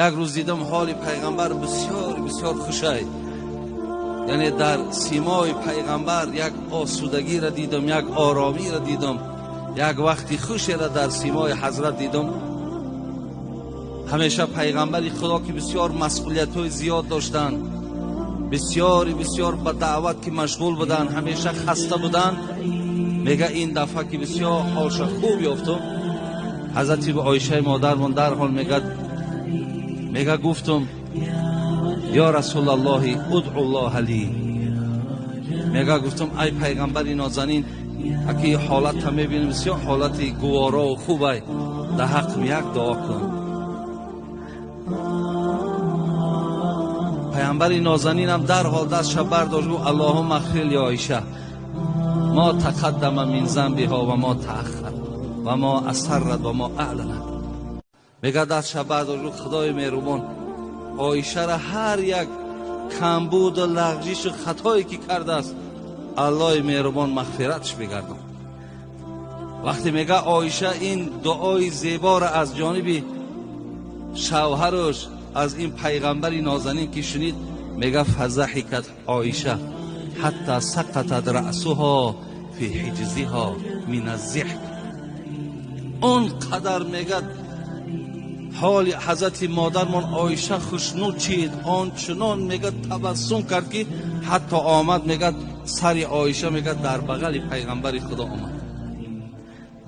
Як рӯз дидам ҳоли пайғамбар бисёр бисёр хушай, яъне дар симои пайғамбар як осудагиро дидам, як оромиро дидам, як вақти хушеро дар симои ҳазрат дидам. Ҳамеша пайғамбари худо ки бисёр масъулиятҳои зиёд доштанд, бисёри бисёр ба даъват ки машғул буданд, ҳамеша хаста буданд. Мега ин дафъа ки бисёр ҳолша хуб ёфтум, ҳазрати Оишаи модармон дарҳол мега гуфтум: ё расулаллоҳи удъуллоҳа ли. Мега гуфтум: ай пайғамбари нозанин, аки ҳолатта мебинем бисёр ҳолати гуворову хубай, дар ҳаққим як дуо кун. Пайғамбари нозанинам дарҳол дастша бардошт, гуфт: аллоҳумма ғфир ли Оиша мо тақаддама мин занбиҳо ва мо тааххар ва мо асаррат ва мо аъланат. Мега дастша бардошт, гуфт: худои меҳрубон, Оишара ҳар як камбуду лағжишу хатое ки кардааст, аллоҳи меҳрубон мағфиратш бигардон. Вақте мега Оиша ин дуои зеборо аз ҷониби шавҳараш, аз ин пайғамбари нозанин ки шунид, мега фазаҳикат Оиша ҳатта сақатат раъсуҳо фи ҳиҷзиҳо мин аззиҳк. Он қадар мега ҳоли ҳазрати модармон Оиша хушнуд чид, ончунон мега табассум кард ки ҳатто омад, мега сари Оиша мега дар бағали пайғамбари худо омад.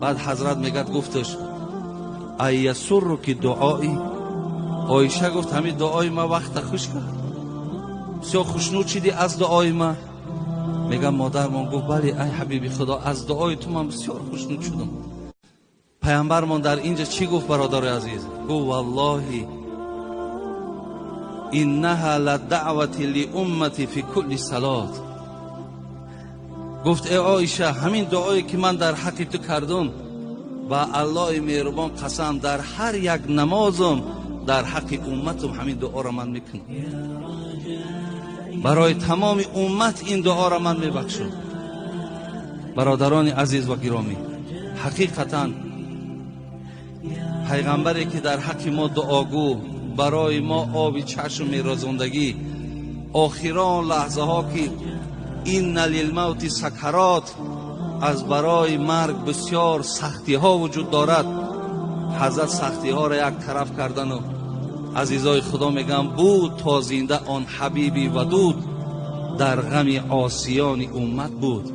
Баъд ҳазрат мега гуфташ: айясурруки дуои? Оиша гуфт: ҳамин дуои ма вақта хуш кард, бисёр хушнуд шидӣ аз дуои ма. Мега модармон гуфт: бале, ай ҳабиби худо, аз дуои ту ман бисёр хушнуд шудам. Пайғамбармон дар инҷа чӣ гуфт, бародари азиз? Гуфт: валлоҳи иннаҳа ладаъвати лиуммати фи кулли салот. Гуфт: э Оиша, ҳамин дуое ки ман дар ҳаққи ту кардум, ба аллоҳи меҳрубон қасам, дар ҳар як намозум дар ҳаққи умматум ҳамин дуоро ман мекунам. Барои тамоми уммат ин дуоро ман мебахшам. Бародарони азиз ва гиромӣ, ҳақиқатан пайғамбаре ки дар ҳаққи мо дуогӯ, барои мо оби чашм мерозондагӣ, охирон лаҳзаҳо ки инна лилмавти сакарот, аз барои марг бисёр сахтиҳо вуҷуд дорад, ҳазрат сахтиҳоро як тараф кардану азизои худо мегӯям, буд то зинда он ҳабиби вадуд, дар ғами осиёни уммат буд.